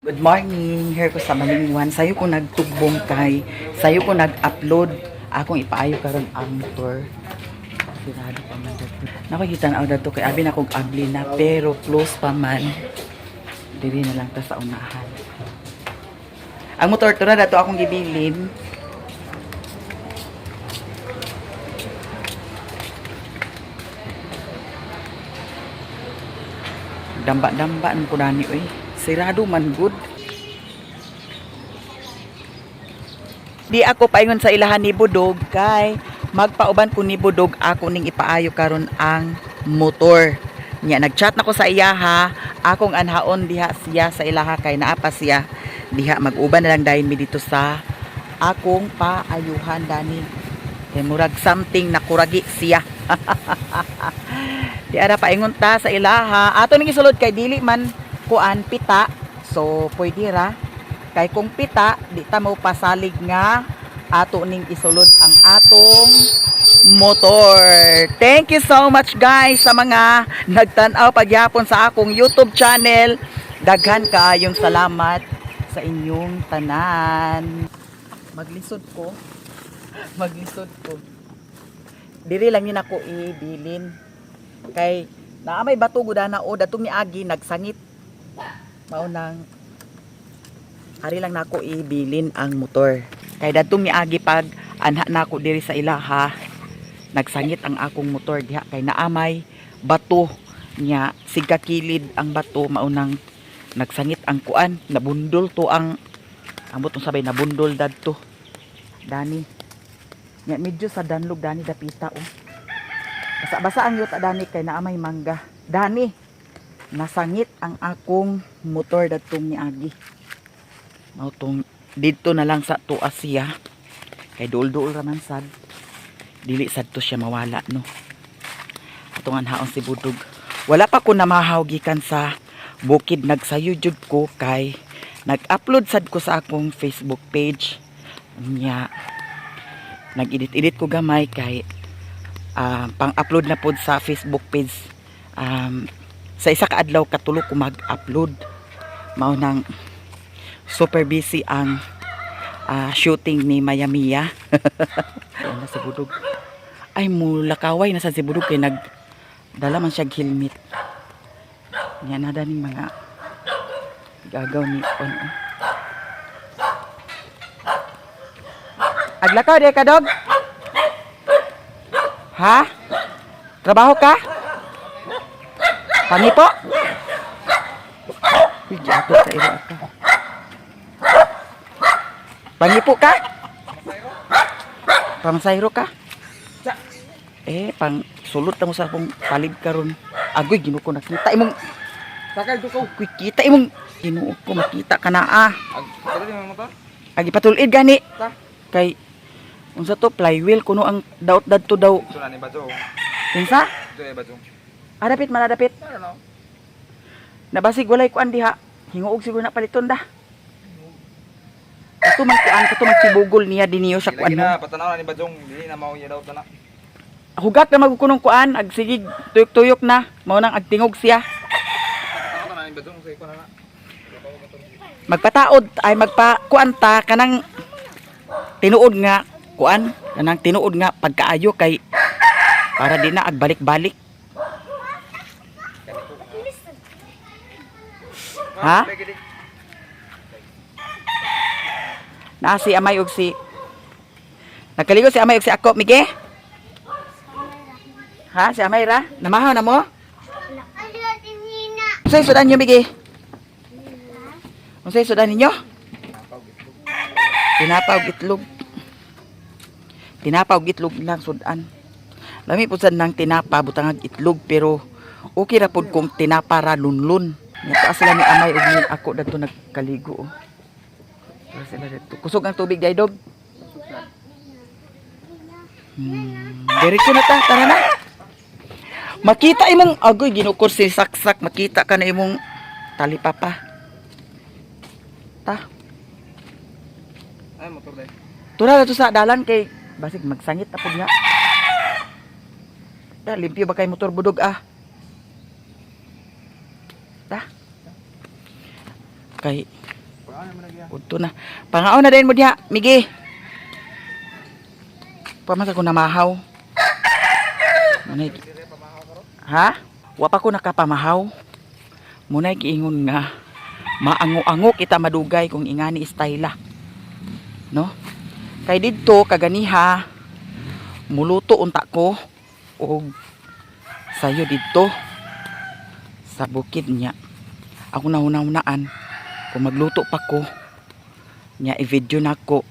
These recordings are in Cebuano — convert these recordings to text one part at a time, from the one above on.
Good morning. Here ko sa Malingwan. Sayo ko nagtugbong kay sayo ko nag-upload. Akong ipaayo karon ang motor. Sirado pa man dadto. Nakakita na ako dadto kay abi na kog abli na pero close pa man. Diri na lang ta sa unahan. Ang motor to na dato akong gibilin. Damba-damba nang kudani oy. Sirado man good. Di ako paingon sa ilahan ni Budog kay magpauban ko ni Budog, ako ning ipaayo karon ang motor. Nya nagchat na ko sa iyaha, akong anhaon diha siya sa ilaha kay naa pa siya diha, mag-uban na lang dayon mi dito sa akong paayuhan dani. Kay murag something na kuragi siya. Di ara paingon ta sa ilaha. Ato ning isulod kay dili man kuan pita. So pwede ra. Kay kung pita, di ta mo pasalig nga ato ning isulod ang atong motor. Thank you so much, guys, sa mga nagtan-aw pagyapon sa akong YouTube channel. Daghan kaayong salamat sa inyong tanan. Maglisod ko. Maglisod ko. Diri lang yun ako ibilin. Kay naa may bato gudana o datong ni Agi nagsangit. Mao nang ari lang nako ibilin ang motor. Kay datong ni Agi pag anha nako diri sa ilaha, nagsangit ang akong motor diha kay naamay bato nya siga kilid ang bato, mao nang nagsangit ang kuan, nabundol to ang ambot unsa bay, nabundol dadto dani nya medyo sa danlog dani dapita oh. Basa-basa ang yuta dani kay naa may mangga. Dani nasangit ang akong motor dadtong niagi. Mao tong didto na lang sa tuas siya. Kay duol-duol ra man sad. Dili sad to siya mawala, no. Atong anhaon si Budog. Wala pa ko namahaw gikan sa bukid, nagsayo jud ko kay nag-upload sad ko sa akong Facebook page. Nya nag-edit-edit ko gamay kay pang-upload na pod sa Facebook page. Sa isa ka adlaw katulo ko mag-upload. Mao nang super busy ang shooting ni Maya Mia. Ayun na si Budog. Ay, mulakaway na sa si Budog kay nag dala man siya helmet. Yan na daning mga gagaw ni ano. Aglakaw di ka, dog? Ha? Trabaho ka? Pangipo? Uy, giapit sa iro ka. Pangipo ka? Pamasayro ka? Eh, pang sulot na mo sa akong palid karon. Agoy, Ginoo ko, nakita imong Sakay do ko. Agoy, kita imong, Ginoo ko, makita ka na ah. Ag dali mo motor. Agi patulid gani. Ta. Kay unsa to, flywheel kuno ang daot dadto daw. Ito na ni Bajong. Kinsa? Ito ni Bajong. Ah, dapit man, dapit. I don't know. Nabasig walay kuan diha. Hinguog siguro na paliton da. Kato man kuan, kato man sibugol niya diniyo sa kuan Lagi mo. na patanaw na ni Bajong, dili na mao iya daw na. Hugat na magkukunong kuan, ag sigig tuyok-tuyok na, mao nang agtingog siya. Patanaw na ni Bajong sa iko na na. Magpataod ay magpa kuan ta kanang tinuod nga kuan, kanang tinuod nga pagkaayo kay para di na agbalik-balik. Ha? Naa si Amay og si Nakaligo si Amay og si ako, Mige? Ha, si Amay ra? Namahaw na mo? Unsay sudan niyo, Mige? Unsay sudan ninyo? Tinapa og itlog. Tinapa og itlog lang sudan. Lami pud sad nang tinapa butangag itlog pero okay ra pud kung tinapa ra lunlun. Nya sila ni Amay og ni ako dadto nagkaligo. Oh. Para sila dito. Kusog ang tubig day, dog. Diretso na ta, tara na. Makita imong agoy, ginukor si saksak, makita ka na imong talipapa. Ta, Ay motor dai. tura na to sa dalan kay basig magsangit na pud nga. Ta, limpyo ba kay motor, Budog ah? Ta. Kay Paano mo nagya? udto na. Pangaon na din mo diha, Migi. Pamasa ko namahaw. Munay. Ha? Wa pa ko nakapamahaw. Munay giingon nga maango-ango kita madugay kung ingani istayla. No? Kay didto kaganiha muluto unta ko og sayo didto sa bukid niya. Ako na hunahunaan kung magluto pa ko nya i-video na ko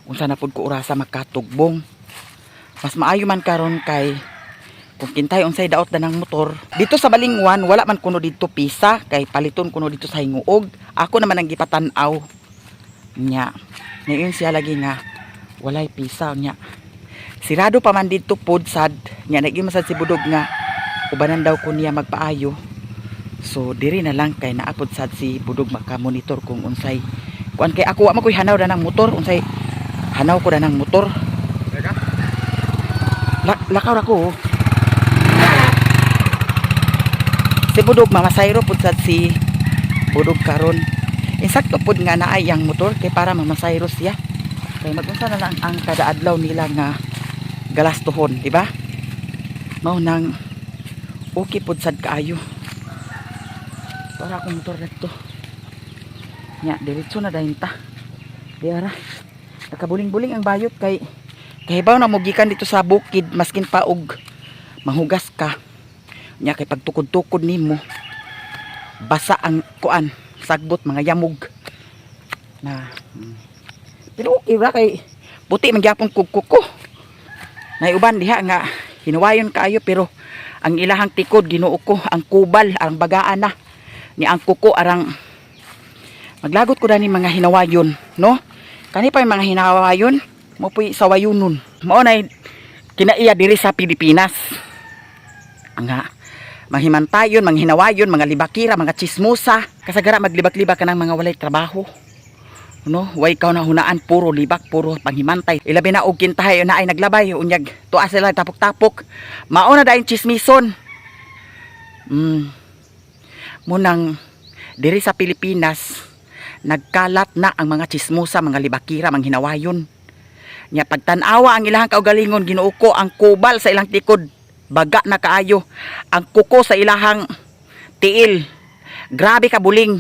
unsa na pud ko orasa makatugbong. Mas maayo man karon kay kung kintay unsay daot na ng motor dito sa Balingwan, wala man kuno didto pisa kay paliton kuno didto sa Hinguog. Ako naman ang gipatan-aw nya. Ngayon siya lagi nga walay pisa nya. Sirado pa man didto pod sad nya. Naging masad si Budog nga ubanan daw ko niya magpaayo. So diri na lang kay naapod sad si Budog maka-monitor kung unsay kuan, kay ako wa man koy hanaw na ng motor. Unsay hanaw ko na ng motor. Teka. Lakaw ra ko, oh. Si Budog mamasayro pud sad si Budog karon. Insakto pud nga naay ang motor kay para mamasayro siya. Kay magunsa na lang ang kada adlaw nila nga galastuhon, di ba? Mao nang okay pud sad kaayo. Para akong motor nito. Nya, diretso na dahin ta. Di ara. Nakabuling-buling ang bayot kay kahibaw na mo gikan dito sa bukid maskin pa og manghugas ka. Nya kay pagtukod-tukod nimo basa ang kuan, sagbot mga yamog. Na. Pero okay ra kay buti man gyapon kog kuko. Naiuban diha nga hinuwayon kaayo, pero ang ilahang tikod, Ginoo ko, ang kubal, ang bagaan na. Ni ang kuko arang maglagot ko dani mga hinawayon, no? Kani pa yung mga hinawayon, mo puy sawayunon. Mao nay kinaiya diri sa Pilipinas. Nga manghimantayon, manghinawayon, mga libakira, mga chismosa. Kasagara maglibak-libak ka ng mga walay trabaho. No, way ka na hunaan, puro libak, puro panghimantay. Ilabi na og kintahay na ay naglabay, unyag tuwa sila tapok-tapok. Mao na dayon chismison. Munang diri sa Pilipinas nagkalat na ang mga chismosa, mga libakira, mga hinawayon. Nya pagtan-awa ang ilahang kaugalingon, Ginoo ko, ang kubal sa ilang tikod, baga na kaayo. Ang kuko sa ilahang tiil, grabe ka buling.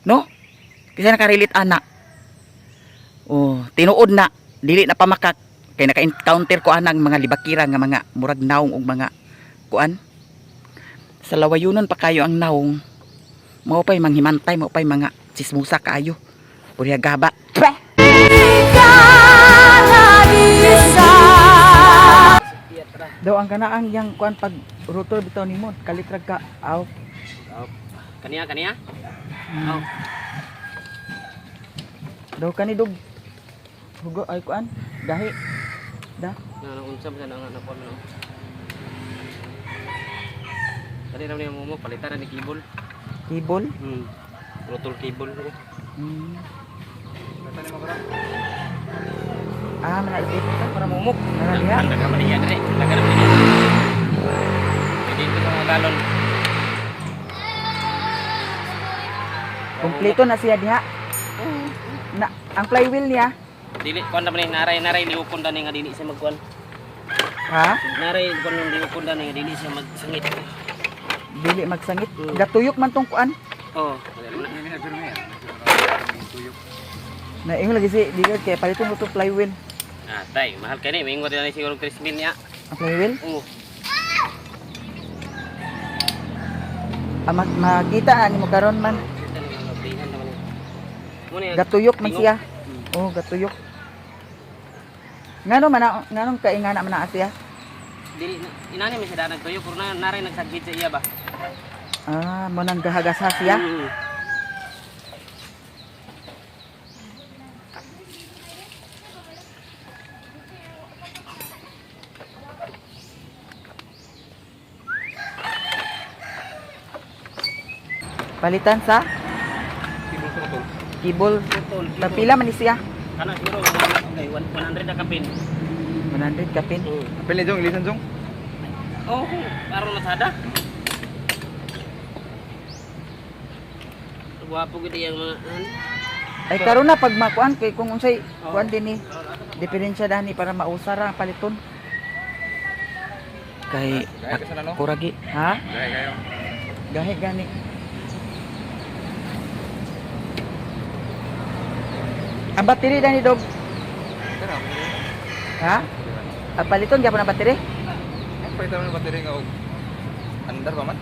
No? Kasi nakarelate ana. Oh, tinuod na dili na pamakak kay naka-encounter ko anang mga libakira nga mga murag naong og mga kuan. Sa lawayunon pa kayo ang naong. Mao pa'y manghimantay, mao pa'y mga chismosa kaayo. Puriya gaba. Pweh! Daw ang kanaang yang kuan pag rotor bitaw nimo kalitrag ka aw. Kaniya, kaniya? Oh. Daw kani dog. Hugo ay kuan gahi. Da. Na unsa man ang anak ko no. Kani ra niya mo palitan na ni cable. Cable. Rotol cable. Tani mo karon. Ah, mana ipit Para mumuk. Nara diha. Ang daga man niya diri. Daga man niya. Dito sa mga galon. Kompleto na siya diha. Na ang flywheel niya. Dili kuan na man ni naray naray liukon dani nga dili siya magkuan. Ha? Naray kuan nung liukon dani nga dili siya magsangit. Dili magsangit. Gatuyok man tong kuan. Oh, wala na. Ini na pirmi. Tuyok. Na ingon lagi si dili kay paliton ko to flywheel. Ah, tay, mahal kay ni, mingon din siguro 3 mil niya. Ang flywheel? Oo. Ah, makita na nimo karon man. Kita ni mga blihan naman. Mo ni Gatuyok man siya. Oh, gatuyok. Ngano man nganong kaingana man na siya? Dili inani man siya nagtuyo pero na naray nagsagit sa iya ba. Ah, mo nang gahagasa siya. Palitan sa Cable sa rotol. cable. Tutol. Kapila man ni siya? Kana siguro okay, 100 na kapin. 100 kapin. Apel ni Jong, ilisan Jong. Oh, aron masada. Gwapo gid iyang mga an. Ay karon na pag makuan kay kung unsay kuan din ni diferensya dani para mausa ra ang paliton. Kay Gaya ka sa nano? kuragi, ha? Gaya kayo. Gahi gani. Ang battery dani dog, Pero ako. ha? Ang paliton gyapon ang battery? Ang palitan mo ng battery nga og andar pa man.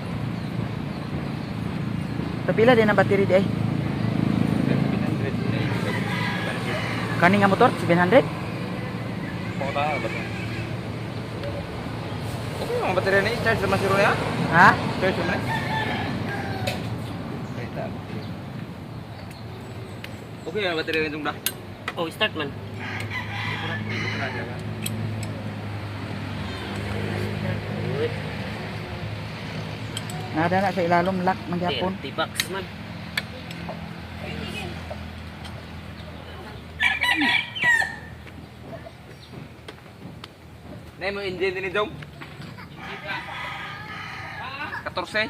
Kapila din ang battery di ay. 700 na Kani nga motor 700? Pangta ba to? Okay ang battery ni charge naman siguro niya. Ha? Charge naman eh. Kahit okay ang battery nitong da. Oh, start man. Uy, Nada na sa ilalom lock man gyapon. $30 man. Nay mo engine din ni Jong. 14.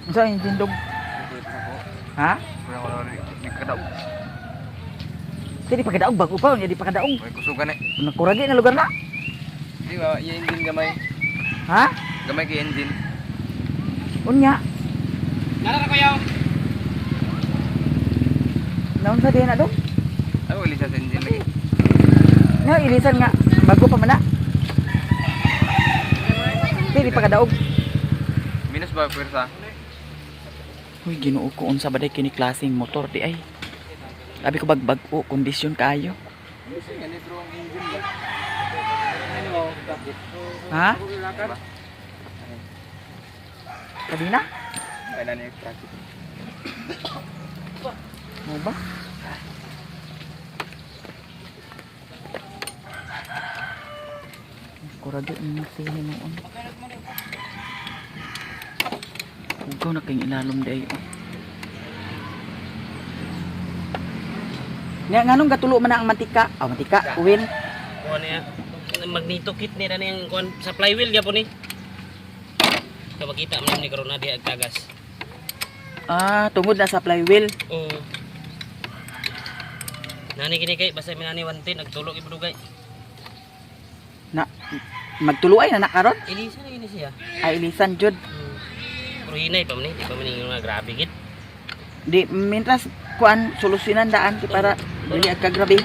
Unsa ang engine dog? Ha? Wala ko ni kadaog. Di pa kadaog bago pa, unya di pa kadaog. May kusugan eh. Nakuragi na lugar na. Di ba, iya engine gamay. Ha? Gamay kay engine. Unya. Nara ra kuya. Naon sa diha na dog? Ay, wala siya sa engine lagi. Nga ilisan nga bago pa man na. Di pa kadaog. Minus ba pwersa? Uy, Ginoo ko unsa ba day kini klaseng motor di ay. Sabi ko bagbag o kondisyon kaayo. Minus nga nitro ang engine ba? Ha? Diba? Kadina? Kaya na niya traffic. Mo ba? Kuragi ang siya noon. Ugaw na kayong ilalom di ay. Oh. Nga nganong gatulo man na ang mantika? Ah, mantika, uwin. Kuan niya. Magneto kit ni ra niyang kuan sa flywheel gyapon ni. Kaya makita man ni karon na diha ang tagas. Ah, tungod na sa flywheel. Oo. Nani kini kay basta mi nani 110 nagtulog ibudugay. Na magtuluay na nakaron. Ilisa na gini siya. Ay ilisan jud. Pero hinay pa man ni, di pa man yung mga grabe gid. Di mientras kuan solusyonan daan kay para dili ag kagrabe.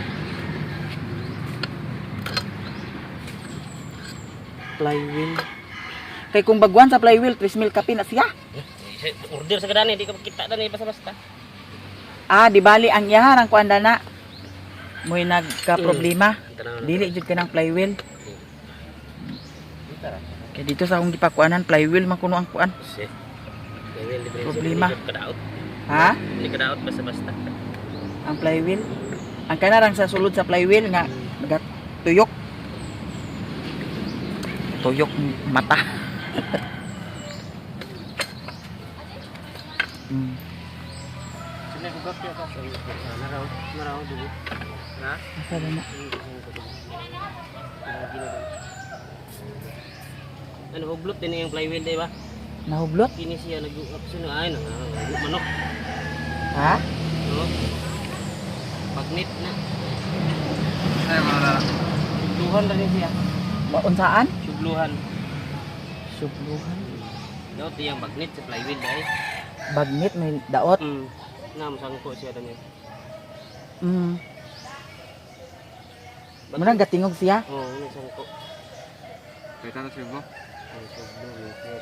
Flywheel. Kay kung baguan sa flywheel, 3,000 kape na siya. Eh, order sa kadani di ka makita dani basta-basta. Ah, di bali ang yahan ang kuan na. Mo'y nagka-problema. Tanaw na. Dili jud ka ng flywheel. Kay dito sa akong gipakuanan flywheel man kuno ang kuan. Shit. Flywheel differential. Problema. Di ka kadaot. Ha? Di ka kadaot basta-basta. Ang flywheel. Ang kanarang sa sulod sa flywheel nga nagatuyok. Tuyok mata. Naraw, naraw dugo. Na? Asa ba na? Ano huglot din yung flywheel di ba? Nahublot? Kini siya nag-up sino ay nang manok. Ha? No? Magnet na. Ay, wala na. Sugluhan ra ni siya. Unsaan? Sugluhan. Sugluhan. Daot iyang magnet sa flywheel dai. Bagnet may daot. Na masangko siya dani. Muna gatingog siya. Oo, oh, masangko. Kaya tayo siguro. Ay, suglo, meter.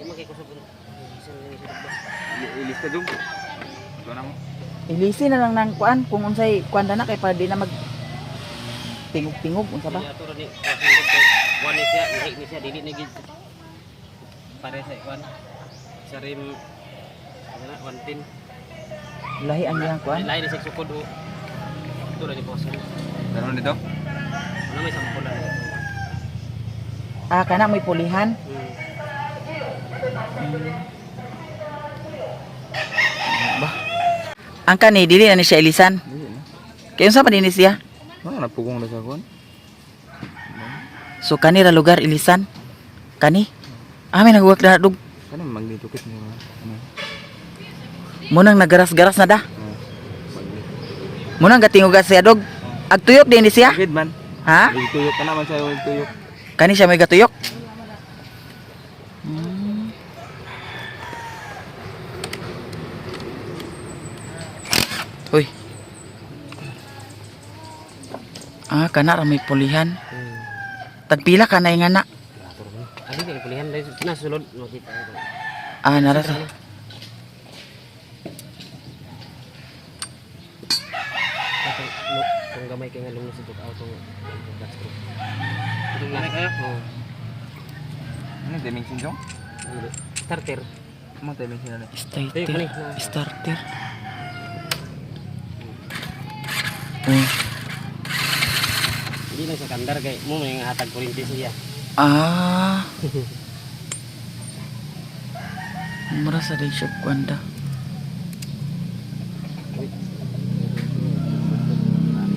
Di man kay kusog. Bisan lang siya ba. Ilis ka Jong. Ito na mo. Ilisi na lang ng kuan kung unsay kuan na kay para di na mag tingog-tingog unsa ba? Ba? Ato ra ni kuan ni siya, lahi ni siya dili ni gid. Pare sa kuan. Sa rim ano na, 110. Lahi ang iyang kuan. Lahi ni sa sukod o. Ito ra ni boss. Meron dito? Ano may sample lang. Ah, kana may pulihan. Ba. Ang kani dili na ni siya ilisan. Dili na. Kay unsa pa din ni siya? Ano na pugong na sa kuan? So kani ra lugar ilisan. Kani? Ah, may naghuwak na dog. Ano magnitukit mo? Ano? Munang nagaras-garas na da. Oh. Munang gatingugas siya dog. Agtuyok din ni siya. Good man. Ha? Tuyok ka naman sa'yo, tuyok. Kani siya may gatuyok. Uy. Ah, kana ra may pulihan. Tagpila ka na nga na. Abi kay pulihan dai na sulod makita ko. Ah, nara sa. Katong no, tong gamay kay nga lungos ito tong that's true. Itong gamay kayo? Oh. Ano timing sinjong? Dili. Starter. Ano timing sinjong? Starter. Ay, kani. Starter. Oh. Hindi lang sa kandar kay mo may nga hatag kuryente siya. Ah. Mura sa day siya kwanda.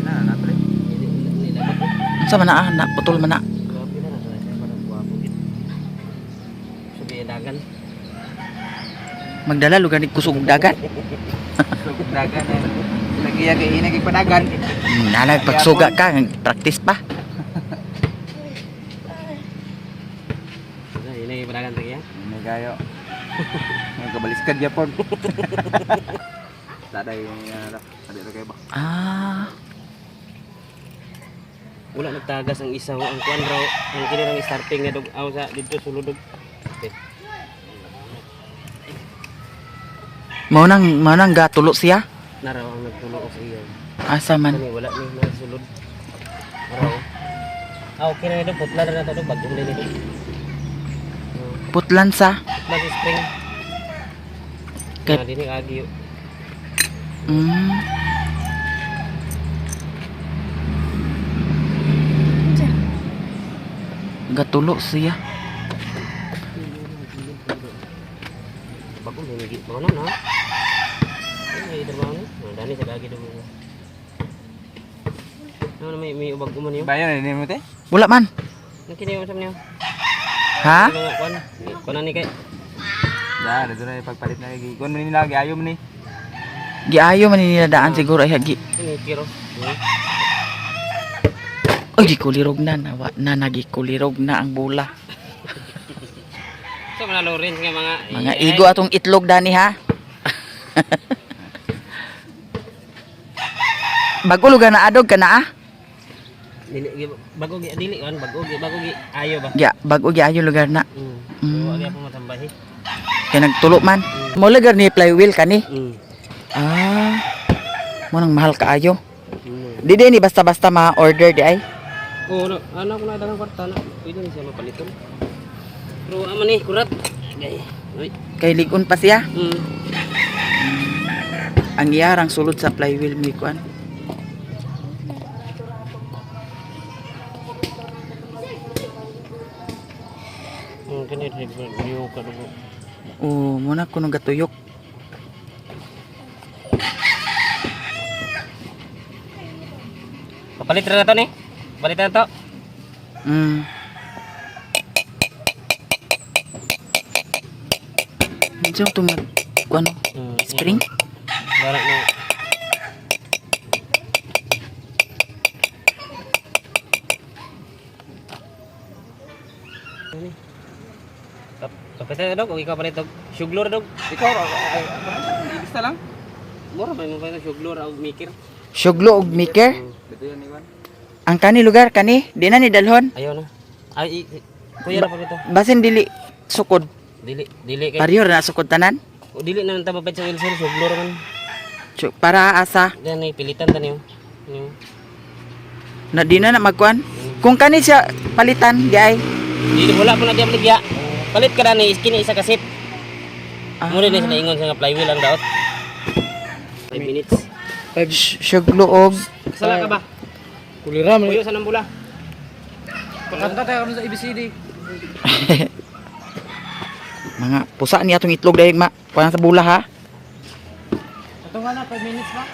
Na, na pre. Hindi nila ba? Unsa man na ah, na putol man na. Grabe na na siya parang guwapo gid. Subi dagan. Magdala lugar ni kusog og dagat. Dagan eh. Lagi ya kay ina kay padagan. Nanag pagsuga ka, practice pa. Sa ini padagan tagi ya. Ini kayo. May kabaliskad yapon. Sada yung ano, ada ra kayo ba? Ah, Wala nagtagas ang isa ang kuan raw ang kini rang starting nga dog aw sa didto sulod dog. Okay. mao nang gatulo siya. Naraw ang nagtulo sa iya. Asa man? Kani wala ni nasulod. Naraw. Ah, okay na ito. Putla na na ito. Bagong din ito. Putlan sa. Putla sa spring. Kay- Kaya din agi. Gatulo siya. Bagong din agi. Mga na. Ay, trabaho ni. Dani sa gagi dugo. Ano may may ubag man niyo? Bayan ni mo te? Wala man. Ang kini mo sa niyo? Ha? Ano nga kuan? Kuan ni kay. Da, dito na pagpalit na lagi. Kuan man ni lagi ayo man ni. Giayo man ni nila daan siguro ay hagi. Ini kiro. Ay, gikulirog na na wa na nagikulirog na ang bola. So mga Lawrence nga mga Mga igo atong itlog dani ha. Bago lugar na adog ka na ah. Dili bago gi dili kan bago gi ayo ba. Ya, bago giayo lugar na. Wa gyapon matambahi. Kay nagtulo man. Mo lugar ni flywheel kani. Ah. Mo nang mahal kaayo. Di di ni basta-basta ma-order di ay. Oo, no. Ano ko na dagang kwarta na. Pwede na siya mapaliton. Pero ama ni kurat. Gay. Uy. Kay ligon pa siya. Ang iyarang sulod sa flywheel mi kuan. Kini review ka dugo. Oh, mo na kuno gatuyok. Papalit ra na to ni. Papalit na to. Unsa to mag kuan spring? Bara na. Papalit na dog, o ikaw palit dog. Suglor dog. Ikaw ra ay ibista lang. Mura ba mo pa suglor og mikir? Suglo og maker. Dito yan iwan. Ang kani lugar kani, di na ni dalhon. Ayaw na. Ay, kuya ra pa ito. Basin dili sukod. Dili, dili kay. Pareho ra na sukod tanan. O, dili na ta mapait sa wheelchair, suglor man. Para asa Yan ay pilitan ta niyo. Niyo. na di na na magkuan. Kung kani siya palitan di ay. Dili wala pa na diya paligya. Palit ka na ni kini isa ka seat. Ah. Muna ni sila ingon sa nga flywheel ang daot. 5 minutes. Suglo og Kasala ka ba? Kulira man. Kuyo sa nang bula. Pakanta tayo karon sa ABCD. mga pusa ni atong itlog dahil ma kuan sa bula ha. Ato nga na 5 minutes ba?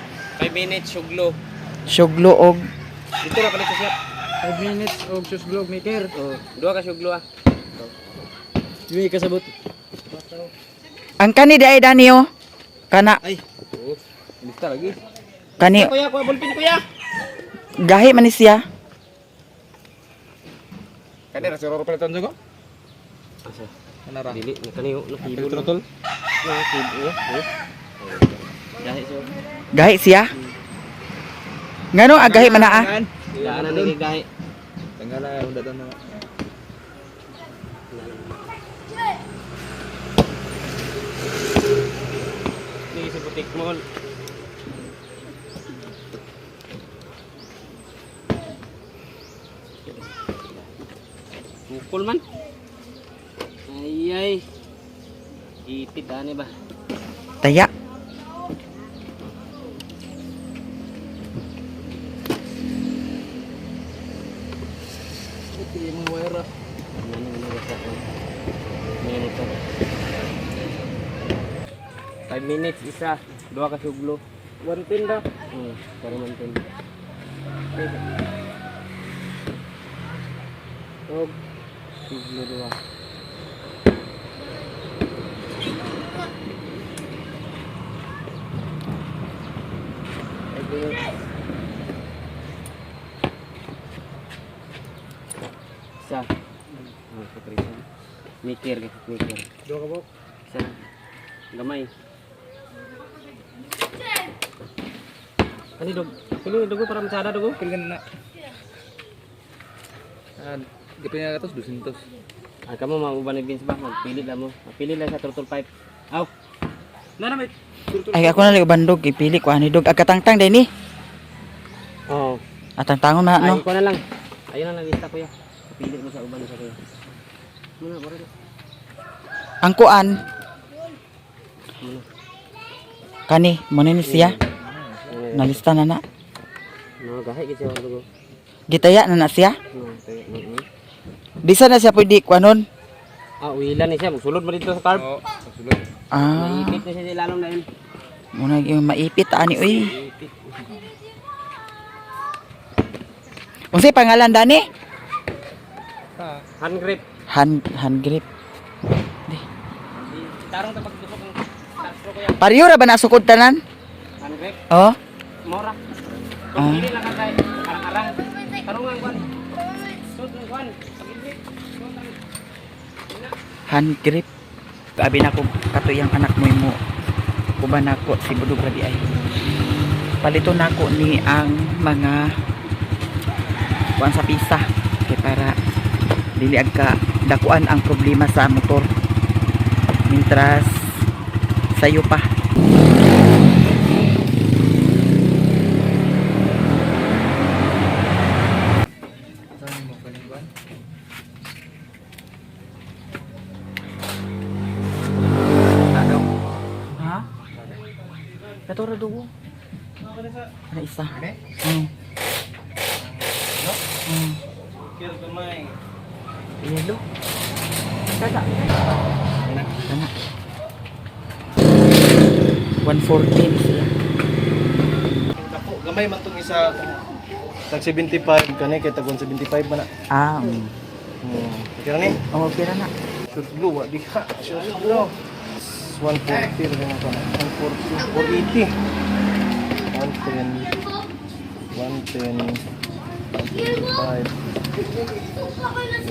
5 minutes suglo. Suglo og Dito ra palit sa shop. 5 minutes og sus vlog maker. Oh, duha ka suglo ah. Di kasabot. Ang kani di ay Dani oh. Kana Ay. Oo. Lista lagi. kani Kuya, kuya, bulpin kuya. gahi man ni siya. Kani ra siguro palitan ko. Asa? Ana ra. Dili na kani na keyboard. Throttle. Na keyboard. Oh. Gahi siya. Gahi siya. Ngano agahi man naa? Daan na ni gahi. Tanggal na unda na. Ni sa butik mall. Bukol man. Ay ay. Ipit ani ba? Taya. Ito yung mga wire ah. Ano ano basta ko. Minute. 5 minutes isa, duha ka suglo. 110 daw. Pero man 10. Og suglo duha. Isa. Oh, sa prison. Mikir, mikir. Duha ka buok. Isa lang. Gamay. Kani dog. Kini dugo para masada dugo. Pil na. Ah, gapin nga katos 200. Ah, kamo mauban ni Vince ba? Magpili lang mo. Magpili lang sa turtle pipe. Aw. Na na may. Ay ako na lang bandog ipili ko ani dog agkatangtang din ni. Oo. Atangtangon na Ay, no. ko na lang. Ayun na lang lista kuya. Pili mo sa uban sa kuya. Muna, mura na. Ang kuan Muna. kani mo ni siya. Nalista na na. No, gahi gid siya dugo. Gitaya na na siya. No, tayo. Mm. Bisa na siya pwede kuanon. Ah, uwilan ni siya. Magsulod mo dito sa carb. Oo, sulod. Ah, Maipit na siya sa ilalom na yun. muna yung maipit ani oy. Maipit. Unsay pangalan Dani? Ah, Hand grip. Hand grip. Tarong ta pagdusok ng tastro kuya. Pareho ra ba na sukod tanan? Hand grip. Oh. Mora. Ah. Kung pili lang ka kay arang-arang. Tarungan kwan. Sud ng kwan. Pag-ibig. Sud ang Hand grip. Abi na ko katuyang anak mo mo. Kuba nako si Budog ra di ay. Palito nako ni ang mga kuan sa pisa kay para dili agka dakuan ang problema sa motor. Mintras sayo pa. Saan mo kaning kuan? Tagaw. Ha? Kato ra dugo. Ana isa. Ane? Kir gamay. Yellow. Kana. Kana. 114 siya. Dako gamay man tong isa. Tag 75 kani kay tag 175 man na. Ah. Okay ra ni. Oh, okay ra na. Shoot blue wa diha. Shoot blue. 140 ra man kana. 140, 480. 110. 110. 125.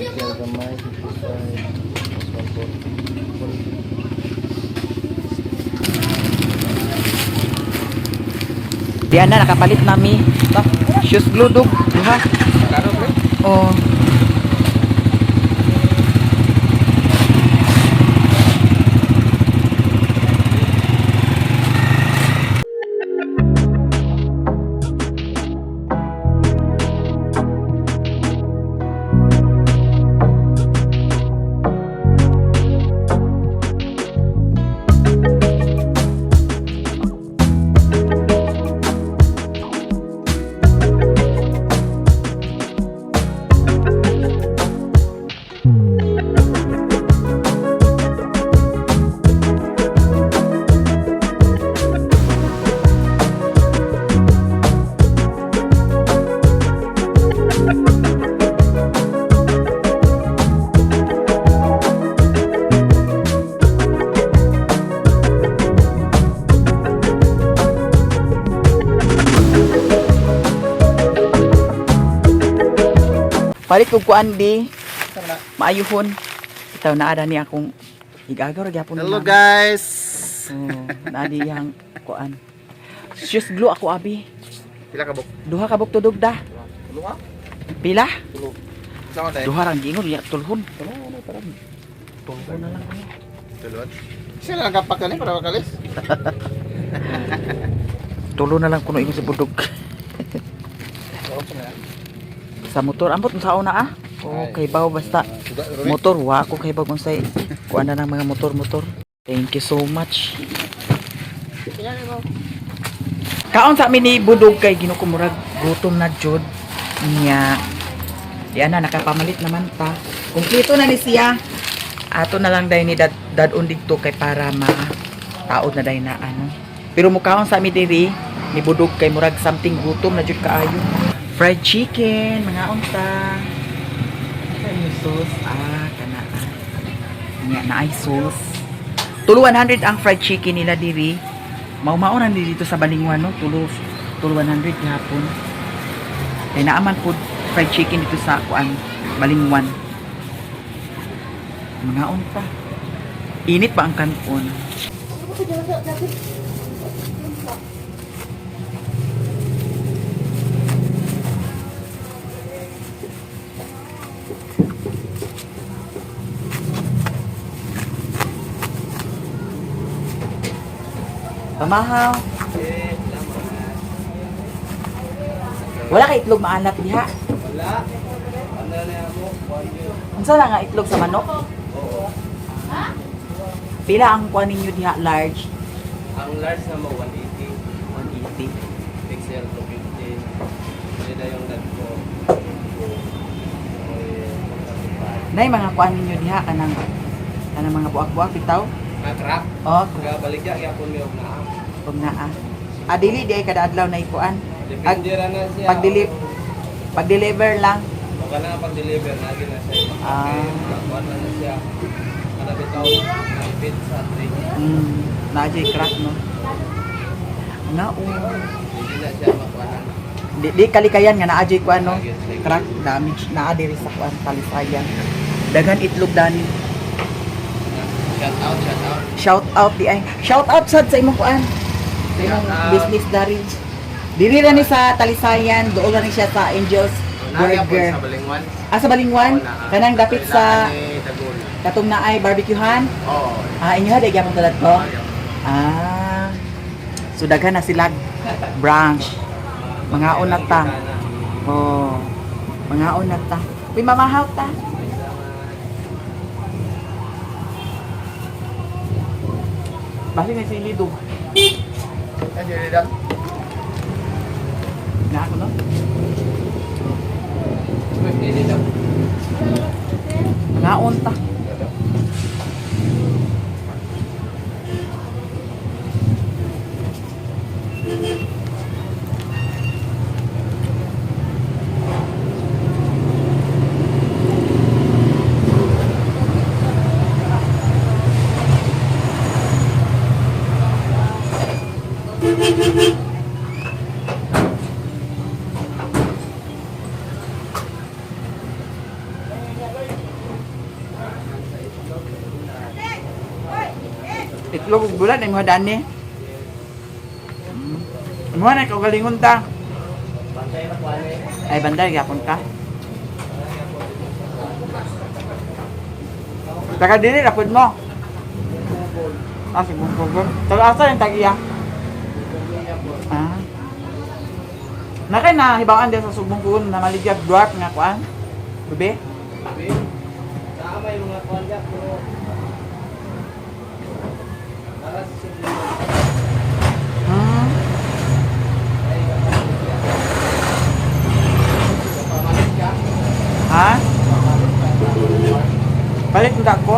Kir gamay 55. 140. Diyan na nakapalit nami. Shoes glue dog. Duha. Karo pre? Oh. Palit kog kuan di. Maayuhon. Itaw naa ni akong igagaw ra gyapon. Hello guys. Oh, naa di yang kuan. Shoes glue ako abi. Pila ka buk? Duha ka buk tudog da. Tulo ka? Pila? Tulo. Sa ko Duha rang giingon ya tulhon. Tulhon na lang. Tulon. Sila lang kapak kani para makalis. Tulo na lang kuno ingon sa budog. Sa motor ambot sa una ah. Okay, baw basta motor wa ako kay bag unsay kuan na ng mga motor-motor. Thank you so much. Kaon sa amin ni budog kay Ginoo murag gutom na jud niya. Di ana nakapamalit naman ta. Kumpleto na ni siya. Ato na lang dahil ni dad dadon didto kay para ma taod na dahil na ano. Pero mukaon sa amin diri ni budog kay murag something gutom na jud kaayo. Fried chicken, mga unta. Ano yung sauce? Ah, kana. Ah. Nya na ay sauce. Tulo 100 ang fried chicken nila diri. Maumao na dito sa Balingwan no, tulo tulo 100 gihapon. Kay naaman po fried chicken dito sa kuan Balingwan. Mga unta. Init pa ang kanon. Pamahaw. Wala kay itlog maalat diha. Wala. Ano na ako? Unsa lang nga itlog sa manok? Oo. Pila ang kuan ninyo diha large? Ang large na mo 180, 180. XL 250. Pwede yung dagko. Nay mga kuan ninyo diha kanang kanang mga buak-buak bitaw. Nga crack. Oh, Baligya gyapon mi og naa. kung naa. Ah, dili di ay kada adlaw na ikuan. Depende ra na siya. Pag-deliver lang. O kana pag-deliver na na siya. Ah. Kuan na na siya. Kada bitaw naipit sa tray. Naa jay crack no. Nga o. Hindi na siya makuanan. Di, di kalikayan nga naa jay kuan no. Crack damage naa diri sa kuan talisayan. Daghan itlog dani. Shout out, shout out. Shout out di ay. Shout out sad sa imong kuan. Sa imong Shout out. business dari. Diri ra ni sa Talisayan, doon ra ni siya sa Angels Burger. Sa Balingwan. Ah, sa Balingwan? Kanang dapit sa Tagol. katong naay barbecuehan. Oo. Ah, inyo ha, di gyapon talat ko. Ah. So daghan na sila branch. Mga una ta. Oh. Mga una ta. Uy, mamahaw ta. Basi na sili do. Ay, dili dam. Na ako no. Dili daw. Mga unta. Itlog ug bulan ay mga dani. Mo na kaugalingon ta. Ay banday gyapon ka. Taga dili ra pud mo. Ah, sige, go. Taga asa yung tagiya? Ah. Nakay na hibawaan din sa subong kuon na maligyag dwarf nga kuan. Bebe? Tama yung mga kuan dya, pero para sa Cebu, pamalit ka. Ha? Palit na ako.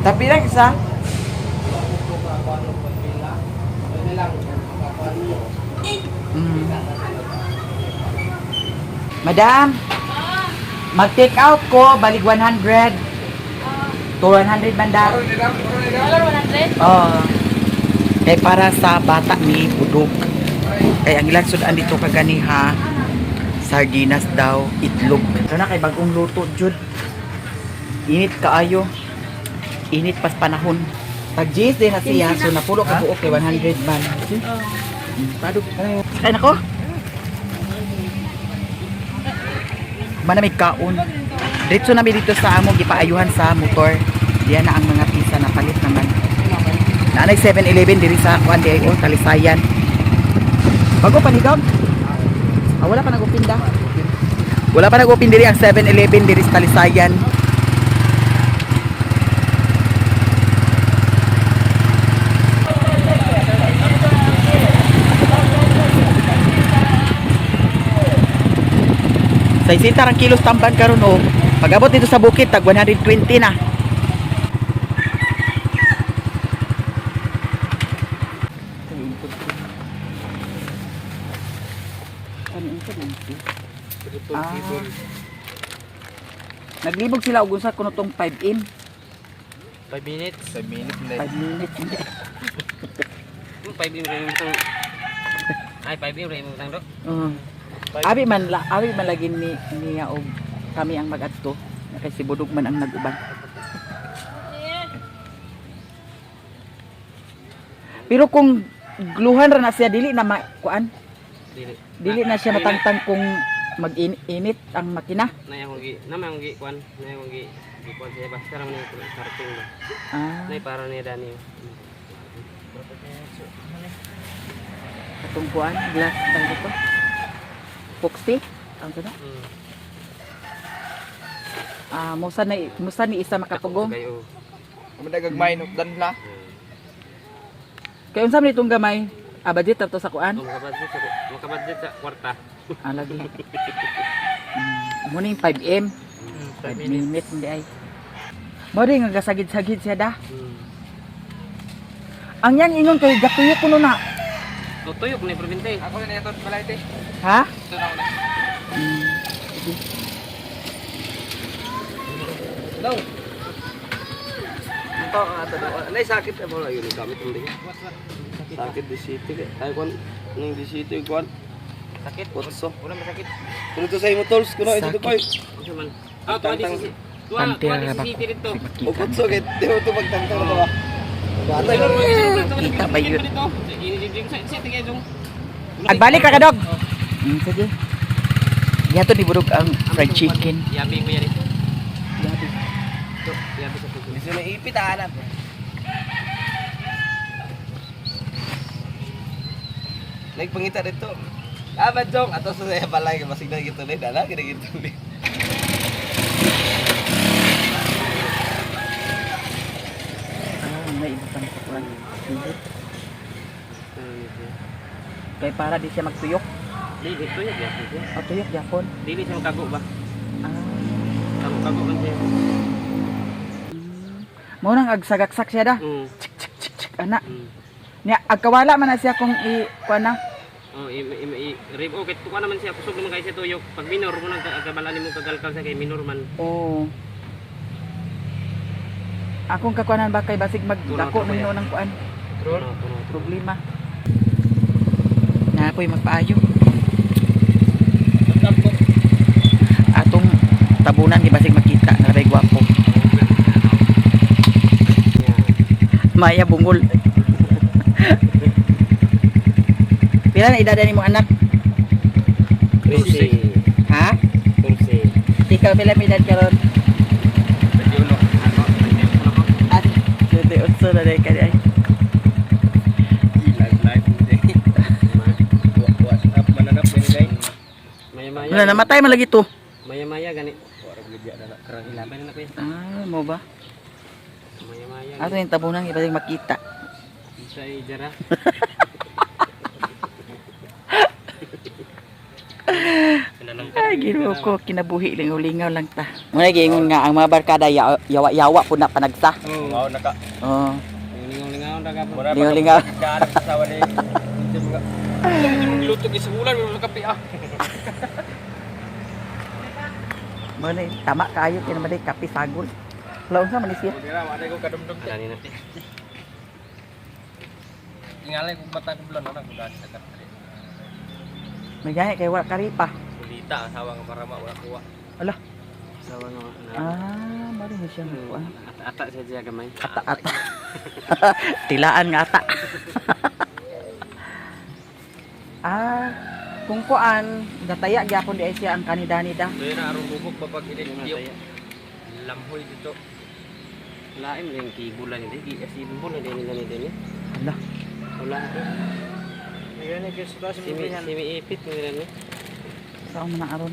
Tapi lang isa. Madam, mag-take out ko, balik 100. To 100 banda. Dollar 100? Oh. Kay para sa bata ni Budog. Kay ang ilang sudan dito kaganiha. Sardinas daw, itlog. Ito na kay bagong luto jud. Init kaayo. Init pas panahon. Tag GS din na siya, so napulo ka buok kay 100 man. Padug. Sakay nako. Mana may kaon. Diretso na mi dito sa among gipaayuhan sa motor. Diyan na ang mga pisa na palit naman. Naanay 7-Eleven diri sa kuan di ay oh, Talisayan. Bago pa ni dog? Ah, wala pa nag-open da. Wala pa nag-open diri ang 7-Eleven diri sa Talisayan. Sa isinta rang kilos tamban karon oh. Pag-abot dito sa bukid tag 120 na. Ah. Naglibog sila og unsa kuno tong 5M, 5 minutes. 5 minutes na. 5 minutes. 5 minutes rin itong. Ay, 5 minutes rin itong dok. Abi man la, abi man lagi ni niya og kami ang mag-adto kay si Budog man ang nag-uban. Pero kung gluhan ra na siya dili na ma, kuan, Dili. dili na siya matangtang kung mag-init ang makina. Nay akong gi, na may akong gi kuan, nay akong gi gi kuan siya basta ra man yung starting ba. Ah, Nay para niya dani. atong kuan glass tawag ito. Foxy, ang kana. Ah, musa na musa ni isa makapugong. Kayo. Kumadagag may dan la. Kay unsa man itong gamay? Ah, budget to sa kuan. Oh, makabudget sa makabudget sa kwarta. Ah, lagi. Muna yung 5M. 5 minutes hindi ay. Mo rin nga gasagid-sagid siya da. Ang yang ingon kay gatuyo kuno na. Oh, tuyok ni probinte. Ako na ito balay te. Ha? Ito na ako na. Sige. Daw. Ito ato nay sakit mo lang yun gamit mo din. Sakit di city kay. Ay kon ning di city kon. Sakit. Otso. Wala masakit. Kuno to sa imo tools kuno ito koy. Unsa man? Ah, tuwa di si tuwa tuwa Pantera di ba si ko? dito. O otso kay di mo to pagtangtang na ba. Bata Kita ba yun? Dito. Agbalik ka ka dog. Sige. Yato ni burog ang fried chicken. Yabi ko yan ito. Yabi. Ito, yabi sa tubo. Gusto na ipit anak. Nagpangita dito. Ah, badjong ato sa saya balay kay basig na gituloy dala gid gituloy. Ah, may ibutang sa kuan. Sige. Kay para di siya magtuyok. Dili tuyok ya. O tuyok yapon. Dili siya makago ba? Ah. Kago-kago man siya. Mao nang agsagaksak siya da. Chik chik chik chik ana. Nya agkawala man na siya kung i kuan na. Oh, i i i rib okay tuka naman siya kusog naman kay siya tuyok. Pag minor mo nang kabalaan nimo kagalkal siya kay minor man. Oo. Akong kakuanan ba kay basig magdako Tuno, ninyo ng kuan Tuno, tuno. problema. Na ako'y magpaayo. Atong tabunan di basig makita na ray gwapo. Maya bungol. Pila na edad ni mo anak? Kursi. Ha? Kursi. Ikaw pila may edad karon? Uno. Ako, ako. At 28 na rin ka di ay. Live live hindi. WhatsApp mananap ni day. Maya-maya. Wala namatay man lagi to. Maya-maya gani. Wala gid na na karang Ilaban na ko. Ah, mo ba? Maya-maya. Ato yung tabunan iba yung makita. Sa ijara. Ay, ginoo ko, kinabuhi lingaw-lingaw lang ta. Muna giingon nga ang mga barkada yawa-yawa po na panagsa. Oh. Mao na ka. Oh, Lingaw-lingaw ra ka. Mura Lingaw-lingaw. Kaanap sa sawa ni. Hindi mga Magluto sa ulan mo kape ah. Muna tama kaayo kay naman day kape sagol. Wala unsa man ni siya. Dira wala ko kadumdum. Dani na. Tingalay kog mata ko bulan ana ko dani sa kape. Magani kay wala karipa. Pilita asawa nga para wala kuha. Ala. Asawa nga na. Ah, mari na siya kuan. Ata-ata siya siya gamay. Ata-ata. Tilaan nga ata. Ah, kung kuan, gataya gyapon di ay siya ang kanida-nida. So yun na aron bubok pa pag Hindi ilit na taya. Lamhoy dito. Lain lang kibula nila. Sibula din nila nila ni. Ala. Wala. Simi ipit nila ni. Saan man na aron?